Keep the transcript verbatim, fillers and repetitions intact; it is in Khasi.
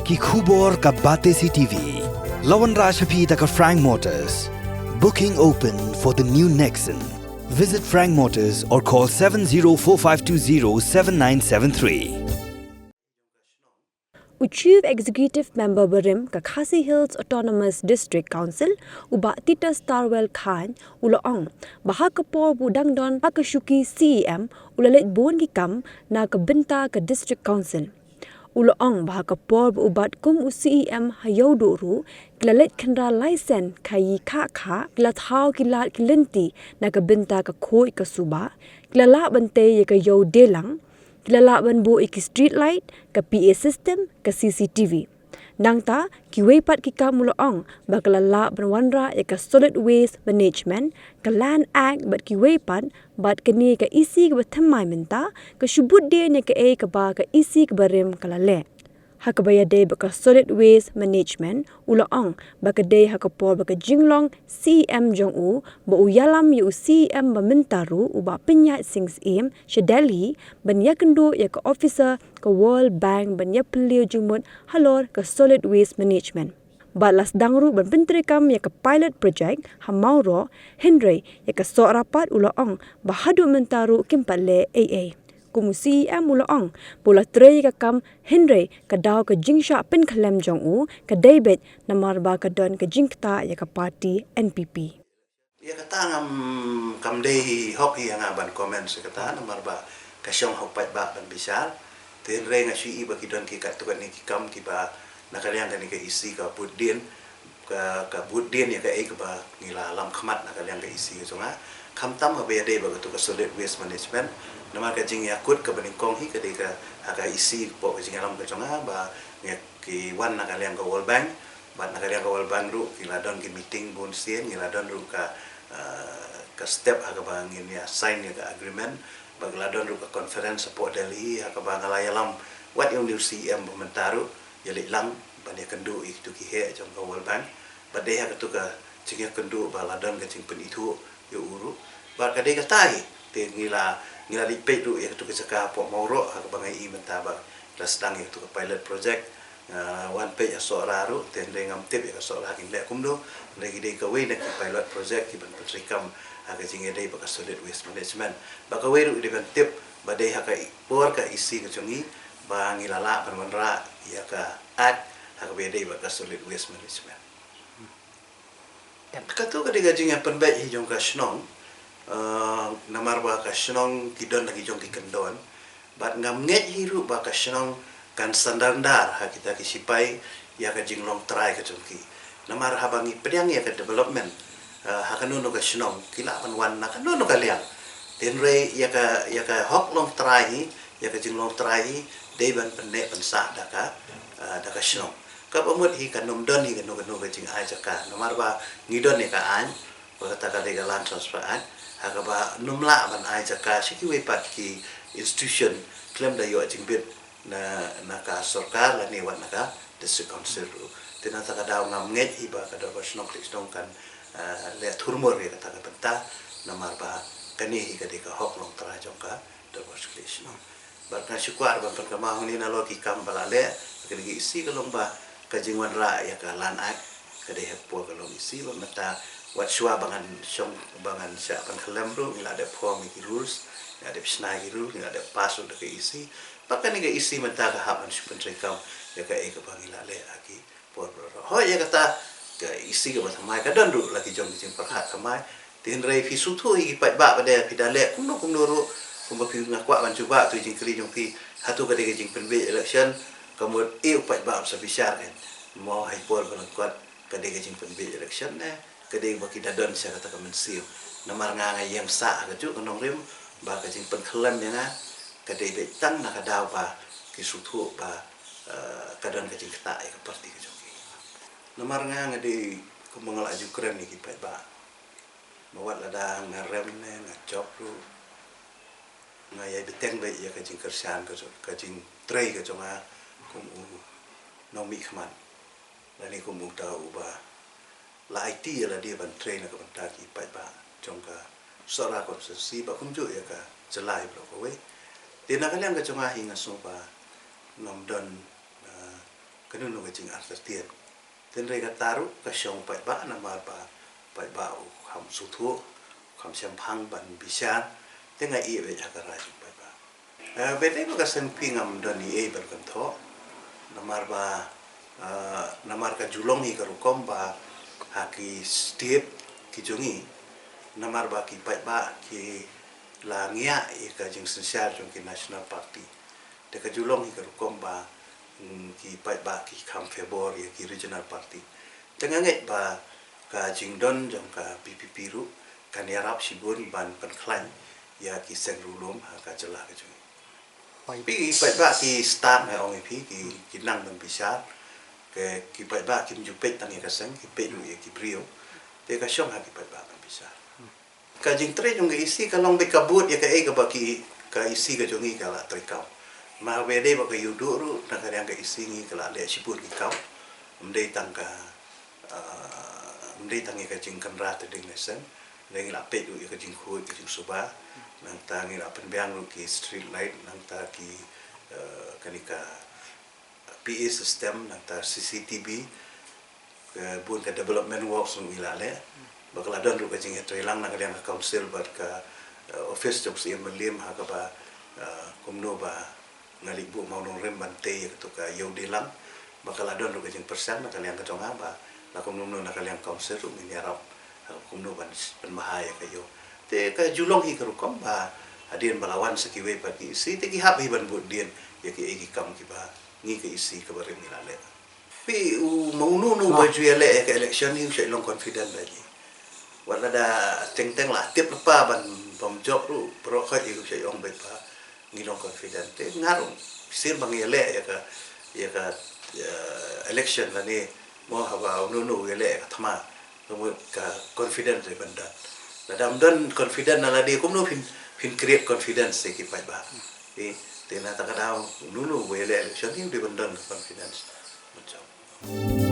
Ki khubor ka Batesi T V. La wanrah sha phi da ka Frank Motors. Booking open for the new Nexon. Visit Frank Motors or call seven zero four five two zero seven nine seven three. U Chief Executive Member barim ka Khasi Hills Autonomous District Council, u Bah Titus Tarwel Chyne, u la ong ba ha ka por ba u dang don ha ka shuki C E M, u la leit bun ki kam na ka bynta ka District Council. U la ong ba ha ka por ba u bat kum u C E M ha Ïewduh ruh, ki la leit khynra lai sien khaïi khah khah, ki la thaw ki lad ki lynti na ka bynta ka khuid ka suba, ki la lah ban tei ïa ka ïew dielang, ki la lah ban buh ïa ki street light, ka P A system, ka C C T V. Nangta, kiwei pat ki kam, u la ong ba ki la lah ban wanrah ïa ka Solid Waste Management, ka Land Act bad kiwei pat, bad kane ka E C kaba thymmai mynta, ka shu bud dien ïa kaei kaba ka E C kaba rim ka la leh. Ha kaba ïadei bad ka Solid Waste Management, u la ong ba ka dei ha ka por ba ka jinglong C E M jong u, ba u ïalam ïa u C E M ba mynta ruh, u Bah Pynïaid Sing Syiem, sha Delhi, ban ïakynduh ïa ka officer ka World Bank ban ïapylliew jingmut halor ka Solid Waste Management. Bad la sdang ruh ban pyntreikam ïa ka pilot project ha Mawroh, hynrei ïa ka Sohra pat, u la ong ba haduh mynta ruh kim pat leh ei ei. Kum u C E M, u la ong ba u la trei ïa ka kam, hynrei ka daw ka jingshah pynkhlem jong u ka dei beit namar ba ka don ka jingktah ïa ka party N P P. Ïa kata ngam, kam dei hi hok hi ïa nga ban comment ïa kata, namar ba ka shong ha u paidbah ban bishar. Te hynrei nga shu ïohi ba ki don ki katto katne ki kam kiba na ka liang kane ka E C ka bud dien, ka, ka bud dien ïa kaei kaba ngi la lam khmat na ka liang ka E C ka jong nga. Khamtam haba ïadei bad katu ka Solid Waste Management, namar ka jingïakut kaba nyngkong hi ka dei ka, ha ka E C, hapoh ka jingïalam ka jong nga, ba ngi, ki wan na ka liang ka World Bank, bad na ka liang ka World Bank ruh ki la don ki meeting bun sien, ngi la don ruh ka, ka step ha kaba ngin ïa sign ïa ka agreement, bad ki la don ruh ka conference hapoh Delhi ha kaba nga la ïalam wat ïa u new C E M ba mynta ruh, ïa leit lang ban ïakynduh ïa kitu ki heh jong ka World Bank. Bad dei ha katu ka jingïakynduh ba la don ka jingpynithuh ïa u ruh. Bad ka dei kata hi, te ngi la, ngi la leit peit ruh ïa katu ka jaka hapoh Mawroh, ha kaba nga ïohi mynta ba la sdang ïa katu ka pilot project. Nga wan peit ïa Sohra ruh, te hynrei ngam tip ïa ka Sohra kin leh kumno, hynrei ki dei kawei na ki pilot project kiban pyntreikam ha ka jingïadei bad ka Solid Waste Management. Bad kawei ruh dei ban tip ba dei ha ka por ka E C ka jong ngi ba ngi la lah ban wanrah ïa ka Act ha kaba ïadei bad ka Solid Waste Management. Katu ka dei ka jingïapynbeit hi jong ka shnong, namar ba ka shnong ki don la ki jong ki kyndon. Bad ngam ngeit hi ruh ba ka shnong kan surrender ha kita ki sipai ïa ka jinglong trai ka jong ki. Namar haba ngi pdiang ïa ka development ha kano kano ka shnong, ki lah ban wan na kano kano ka liang. Te hynrei ïa ka, ïa ka hok long trai hi, ïa ka jinglong trai hi, dei ban pynneh pynsah da ka, da ka shnong. Kaba mut hi kan ym don hi kano kano ka jingai jaka, namar ba ngi don ïa ka aiñ, ba kata ka dei ka Land Transfer Act, ha kaba ym lah ban ai jaka sha kiwei pat ki institution khlem da ïoh jingbit na, na ka sorkar lane wat na ka District Council ruh. Te na kata ka daw ngam ngeit hi ba ka Dorbar Shnong Khlieh Shnong kan leh thurmur ïa kata ka bynta, namar ba kane hi ka dei ka hok long trai jong ka Dorbar Khlieh Shnong. Bad nga shu kwah ban pynkynmaw hangne nalor ki kam ba la leh, kane ka E C ka long ba ka jingwanrah ïa ka Land Act ka dei ha ka por ka long E C, bad mynta wat shuwa ba ngan shong, ba ngan shah pynkhlem ruh, ngi la dep form ïa ki rules, ngi la dep shna ïa ki rules, ngi la dep pass ruh da ka E C. Bad kane ka E C mynta ka hap ban shu pyntreikam ïa kaei kaba ngi la leh ha ki por baroh. Hooid, ïa kata ka E C kaba thymmai ka don ruh la ki jong ki jingpyrkhat thymmai. Te hynrei phi sngewthuh ïa ki paidbah ba dei phi da leh kumno kumno ruh, kumba phi, nga kwah ban jubab ïa ka jingkylli jong phi, hato ka dei ka jingpynbiej election, ka mut ïa u paidbah un sa bishar kein. Mo ha i por ba lyngkot ka dei ka jingpynbiej election ne ka dei ba ki da don sha kata ka mynsiem. Namar nga, nga ïeng sah ha kajuh ka nongrim ba ka jingpynkhlem ïa nga ka dei beit tang na ka daw ba ki sngewthuh ba ka don ka jingktah ïa ka party ka jong ki. Namar nga, nga dei kumba nga la ju kren ïa ki paidbah ba wat lada nga rem ne nga jop ruh, nga ïai bteng beit ïa ka jingkyrshan ka jong, ka jingtrei ka jong nga kum u nongmihkhmat lane kum uta uba la aiti ïa lade ban trei na ka bynta ki paidbah jong ka Sohra constituency bad kumjuh ïa ka jylla baroh kawei. Te na ka liang ka jong nga hi, nga sngew ba ngam don kano kano ka jingartatien. Hynrei kata ruh ka shong paidbah namar ba paidbah u kham sngewthuh, u kham shemphang ban bishar, te nga ïeh beit ha ka rai jong paidbah. Eh, bad dei ba ka seng phi ngam don ei ei ban kynthoh. Namar ba, eh, namar ka ju long hi ka rukom ba ha ki state ki jong ngi, namar ba ki paidbah ki la ngiah ïa ka jingsynshar jong ki National Party. Te ka ju long hi ka rukom ba, mm, ki paidbah ki kham favour ïa ki regional party. Te nga ngeit ba ka jingdon jong ka P P P ruh kan ïarap shibun ban pynkhlaiñ ïa ki seng riewlum ha ka jylla ka jong ngi. Phi, ki paidbah ki stad, nga ong ïa phi, ki, ki nang ban bishar. Ki, ki paidbah kim ju peit tang ïa ka seng, ki peit ruh ïa ki briew. Te ka shong ha ki paidbah ban bishar. Ka jingtrei jong ka E C ka long beit ka bud ïa kaei kaba ki, ka E C ka jong ngi ka la treikam. Namar ba dei ba ka ïuh duh ruh na ka liang ka E C ngi ka la leh shibun ki kam. Ym dei tang ka, ah, ym dei tang ïa ka jingkynrad tdeng ne seng. Ngi la peit ruh ïa ka jingkhuid ka jingsuba. Nangta ngi la pynbiang ruh ki street light, nangta ki, eh, kane ka P A system, nangta C C T V, ka bun ka development works ngi la leh. Ba ka la don ruh ka jingïatreilang na ka liang ka council bad ka, eh, office jong ka Syiem Mylliem ha kaba, eh, kumno ba nga leit buh mawnongrim ban tei ïa kato ka ïew deilang. Ba ka la don ruh ka jingpyrshang na ka liang ka jong nga ba la kumno kumno na ka liang council ruh ngin ïarap, eh, kumno ban, ban bha ïa ka ïew. Te ka ju long hi ka rukom ba hadien ba la wan sa kiwei pat ki E C te ki hap hi ban bud dien ïa kiei ki kam kiba ngi ka E C kaba rim ngi la leh. Phi, u ma uno uno ba ju ïaleh ïa ka election hi u shait long confident da ngi. Wat lada teng teng la tip lypa ban bym jop ruh, baroh khoit hi u shait ong beit ba ngi long confident. Te nga ruh shisien ba ngi ïaleh ïa ka, ïa ka, eh, election lane mo haba uno uno u ïaleh ïa ka thma. Ka mut ka confidence dei ban don. Lada ym don confidence na lade kumno phin, phin create confidence ïa ki paidbah. Te, te na kata ka daw uno uno u ïaleh election hi u dei ban don ka confidence. Ban jop.